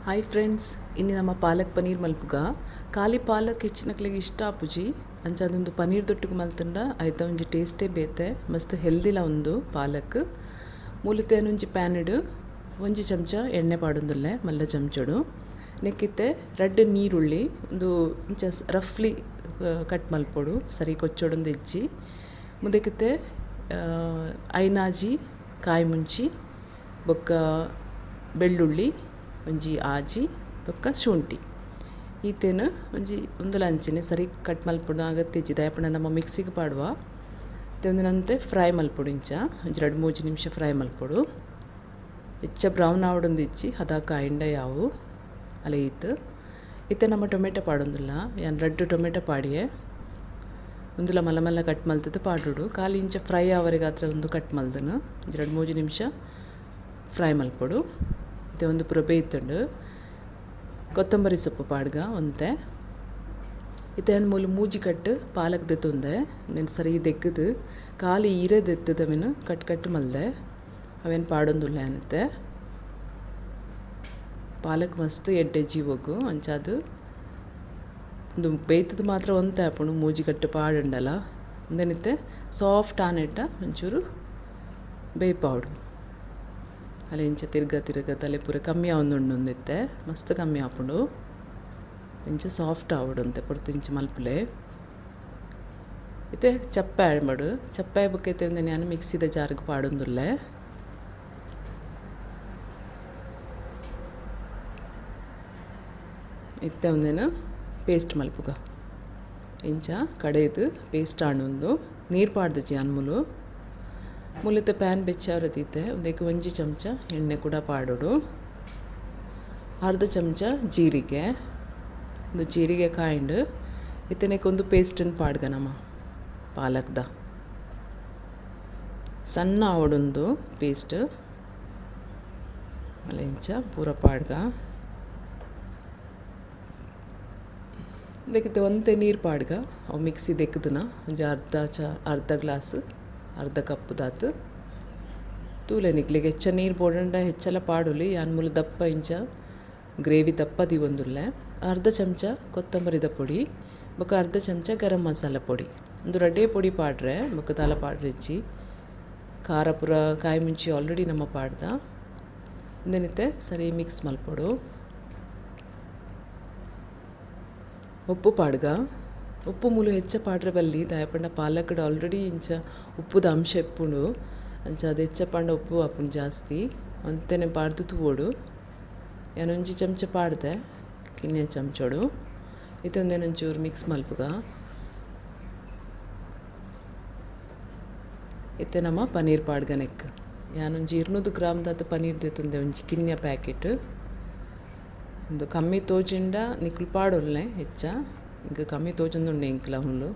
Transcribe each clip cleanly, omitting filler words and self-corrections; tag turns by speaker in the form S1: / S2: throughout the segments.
S1: Hi friends, ಇನ್ನಿ ನಮ್ಮ ಪಾಲಕ್ ಪನೀರ್ ಮಲ್ಪುಗ. ಖಾಲಿ ಪಾಲಕ್ ಹೆಚ್ಚಿನಕ್ಲೆಗ್ ಇಷ್ಟ ಆಪುಜಿ. ಅಂಚ ಅದೊಂದು ಪನೀರ್ ದೊಟ್ಟುಗು ಮಲ್ತಂಡ ಐತ ಒಂಜಿ ಟೇಸ್ಟೇ ಬೇತೆ, ಮಸ್ತ್ ಹೆಲ್ದಿಲ ಉಂದು ಪಾಲಕ್. ಮೂಲತೇನ ಒಂಜಿ ಪ್ಯಾನ್ ಒಂಜಿ ಚಮಚ ಎಣ್ಣೆ ಪಾಡೊಂದುಲ್ಲೆ, ಮಲ್ಲ ಚಮಚಡು. ನೆಕ್ಕಿತ್ತೆ ರಡ್ಡ್ ನೀರುಳ್ಳಿ ಒಂದು ಇಂಚ ರಫ್ಲಿ ಕಟ್ ಮಲ್ಪೊಡು, ಸರಿ ಕೊಚ್ಚೊಡೊಂದು ಹೆಚ್ಚಿ. ಮುಂದಕ್ಕಿತ್ತೆ ಐನಾಜಿ ಕಾಯಿ ಮುಂಚಿ ಬೊಕ್ಕ ಬೆಳ್ಳುಳ್ಳಿ ಒಂಜಿ ಆಜಿ ಬೊಕ್ಕ ಶುಂಠಿ ಈತೇನು ಒಂಜಿ ಒಂದು ಲಂಚಿನ ಸರಿ ಕಟ್ ಮಲ್ಪೊಡು ಅಗತ್ಯ ದಾಯಪಂಡ ನಮ್ಮ ಮಿಕ್ಸಿಗೆ ಪಾಡುವ. ನಂತೆ ಫ್ರೈ ಮಲ್ಪೊಡು ಇಂಚ ಒಂಜಿ 2-3 ನಿಮಿಷ ಫ್ರೈ ಮಲ್ಪೊಡು. ಹೆಚ್ಚ ಬ್ರೌನ್ ಆವಡೊಂದು ಇಚ್ಚಿ ಹದ ಕಾಯಿಂಡ ಯಾವು ಅಲೆ ಈತ್. ಇತ್ತೆ ನಮ್ಮ ಟೊಮೆಟೊ ಪಾಡೊಂದುಲ್ಲ, ಯಾನ್ 2 ಟೊಮೆಟೊ ಪಾಡಿಯೆ. ಒಂದುಲ ಮಲ್ಲ ಮಲ್ಲ ಕಟ್ ಮಲ್ತದ್ದು ಪಾಡೋಡು. ಖಾಲಿ ಇಂಚ ಫ್ರೈ ಆವರೆಗಾತ್ರ ಒಂದು ಕಟ್ ಮಲ್ದನು ಒಂಜಿ 2-3 ನಿಮಿಷ ಫ್ರೈ ಮಲ್ಪೊಡು. ಇತ್ತೆ ಒಂದು ಪೂರ ಬೇಯ್ತುಂಡು. ಕೊತ್ತಂಬರಿ ಸೊಪ್ಪು ಪಾಡ್ಗ ಒಂತೆ. ಇತ್ತೆ ಮೂಲು ಮೂಜಿ ಕಟ್ಟು ಪಾಲಕ್ ದೆತ್ತೊಂದೆ ನೆನ್ ಸರಿ ದೆಕ್ಕದು ಖಾಲಿ ಈರೆ ದೆತ್ತದ ಅವೇನು ಕಟ್ ಕಟ್ ಮಲ್ದೆ ಅವೇನು ಪಾಡೊಂದುಲ್ಲ ಅನ್ನತ್ತೆ. ಪಾಲಕ್ ಮಸ್ತ್ ಎಡ್ಡೆ ಜೀವಗು ಅಂಚಾದು ಒಂದು ಬೇಯ್ತದ ಮಾತ್ರ ಒಂತೆ ಆಪುಂಡು, ಮೂಜಿ ಕಟ್ಟು ಪಾಡುಂಡಲ. ಒಂದೇನಿತ್ತೆ ಸಾಫ್ಟ್ ಆನೆಟ್ಟ ಒಂಚೂರು ಬೇಯ್ಪಾವಡು. ಅಲ್ಲ ಇಂಚ ತಿರ್ಗ ತಿರ್ಗ ತಲೆ ಪೂರ ಕಮ್ಮಿ ಆವೊಂದುಂಡು ಮಸ್ತ್ ಕಮ್ಮಿ ಆಪುಂಡು. ಇಂಚ ಸಾಫ್ಟ್ ಆವಡು ಅಂತೆ ಪೊರ್ತು ಇಂಚ ಮಲ್ಪುಲೆ. ಇತ್ತೆ ಚಪ್ಪೆ ಆ್ಯಡ್ ಮಾಡು. ಚಪ್ಪೆ ಬೊಕ್ಕ ಇತ್ತೆ ನಾನು ಮಿಕ್ಸಿದ ಜಾರ್ಗ್ ಪಾಡೊಂದುಲ್ಲೆ. ಇತ್ತೆ ಒಂದೇನು ಪೇಸ್ಟ್ ಮಲ್ಪುಗ. ಇಂಚ ಕಡೆದು ಪೇಸ್ಟ್ ಆಣೊಂದು ನೀರು ಪಾಡ್ದಜಿ ಅನ್ಮುಲು. ಮುಲಿತ ಪ್ಯಾನ್ ಬೆಚ್ಚಾರದೀತೆ ಒಂದಕ್ಕೆ ಒಂಜಿ ಚಮಚ ಎಣ್ಣೆ ಕೂಡ ಪಾಡೋಡು. ಅರ್ಧ ಚಮಚ ಜೀರಿಗೆ, ಒಂದು ಜೀರಿಗೆ ಕಾಯಿಂಡು. ಇತ್ತನೆಕ್ ಒಂದು ಪೇಸ್ಟನ್ನು ಪಾಡ್ಗ ನಮ್ಮ ಪಾಲಕ್ದ ಸಣ್ಣ ಆವಡೊಂದು ಪೇಸ್ಟ್ ಅಲ್ಲ ಇಂಚ ಪೂರ ಪಾಡ್ಗ. ಇದಕ್ಕೆ ಒಂತೆ ನೀರು ಪಾಡ್ಗ. ಅವು ಮಿಕ್ಸಿ ದೆಕ್ಕದನ ಒಂಜಿ ಅರ್ಧ ಗ್ಲಾಸ್ ಅರ್ಧ ಕಪ್ ದಾತು ತೂಲೆ. ನಿಕ್ಲೆಗ್ ಹೆಚ್ಚ ನೀರು ಬೋಡಂಡ ಹೆಚ್ಚಲ ಪಾಡೊಲಿ. ಯಾನ್ ಮೂಲು ದಪ್ಪ ಇಂಚ ಗ್ರೇವಿ ದಪ್ಪ ದೀವೊಂದುಲ್ಲೆ. ಅರ್ಧ ಚಮಚ ಕೊತ್ತಂಬರಿದ ಪೊಡಿ ಬೊಕ್ಕ ಅರ್ಧ ಚಮಚ ಗರಂ ಮಸಾಲ ಪೊಡಿ. ಒಂದು ರಡ್ಡೇ ಪೊಡಿ ಪಾಡ್ರೆ ಬೊಕ್ಕ ದಾಲ ಪಾಡ್ರೆ ಹೆಚ್ಚಿ. ಖಾರ ಪೂರ ಕಾಯಿ ಮುಂಚಿ ಆಲ್ರೆಡಿ ನಮ್ಮ ಪಾಡ್ದ. ಒಂದೇನಿತ್ತೆ ಸರಿ ಮಿಕ್ಸ್ ಮಲ್ಪೊಡು. ಉಪ್ಪು ಪಾಡ್ಗ. ಉಪ್ಪು ಮೂಲು ಹೆಚ್ಚ ಪಾಡ್ರೆ ಬಲ್ಲಿ ದಾಯಪಂಡ ಪಾಲಕಡ್ ಆಲ್ರೆಡಿ ಇಂಚ ಉಪ್ಪುದ ಅಂಶ ಇಪ್ಪುಂಡು. ಅಂಚ ಅದು ಹೆಚ್ಚ ಪಂಡ ಉಪ್ಪು ಆಪುಂಡು ಜಾಸ್ತಿ. ಒಂತೆನೆ ಪಾಡ್ದು ತೂವೊಡು. ಯಾನೊಂಜಿ ಚಮಚ ಪಾಡ್ದೆ ಕಿನ್ಯ ಚಮಚೋಡು. ಇತ್ತೊಂದೇನೊಂಚೂರು ಮಿಕ್ಸ್ ಮಲ್ಪುಗ. ಇತ್ತೆ ನಮ್ಮ ಪನೀರ್ ಪಾಡ್ಗ ನೆಕ್. ಯಾನೊಂಜಿ 200 ಗ್ರಾಮ್ ದಾತ ಪನೀರ್ ದೆತ್ತೊಂದೆ ಒಂಜಿ ಕಿನ್ಯ ಪ್ಯಾಕೆಟ್. ಒಂದು ಕಮ್ಮಿ ತೋಜಿಂಡ ನಿಕುಲು ಪಾಡೊಲ್ಲೆ ಹೆಚ್ಚ, ಇಂಕ ಕಮ್ಮಿ ತೋಜೊಂದುಂಡೆ ಇಂಕ್ಲ ಹುಲ್ಲು.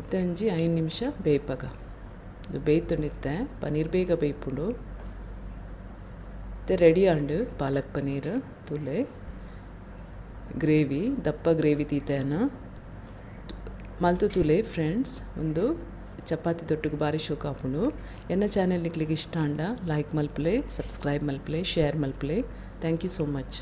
S1: ಇತ್ತೆ ಒಂಜಿ 5 ನಿಮಿಷ ಬೇಯ್ಪಗ. ಇದು ಬೇಯ್ತುಂಡಿತ್ತೆ ಪನೀರ್ ಬೇಗ ಬೇಯ್ಪುಂಡು. ಇತ್ತೆ ರೆಡಿ ಆಂಡು ಪಾಲಕ್ ಪನೀರ್. ತೂಲೆ ಗ್ರೇವಿ ದಪ್ಪ ಗ್ರೇವಿ ತೀತೇನ ಮಲ್ತು ತೂಲೆ ಫ್ರೆಂಡ್ಸ್. ಒಂದು ಚಪಾತಿ ದೊಟ್ಟುಗು ಬಾರಿ ಶೋಕ ಆಪುಂಡು. ಎನ್ನ ಚಾನೆಲ್ ನಿಕ್ಲೆಗ್ ಇಷ್ಟ ಆಂಡ ಲೈಕ್ ಮಲ್ಪುಲೆ, ಸಬ್ಸ್ಕ್ರೈಬ್ ಮಲ್ಪುಲೆ, ಶೇರ್ ಮಲ್ಪುಲೆ. Thank you so much.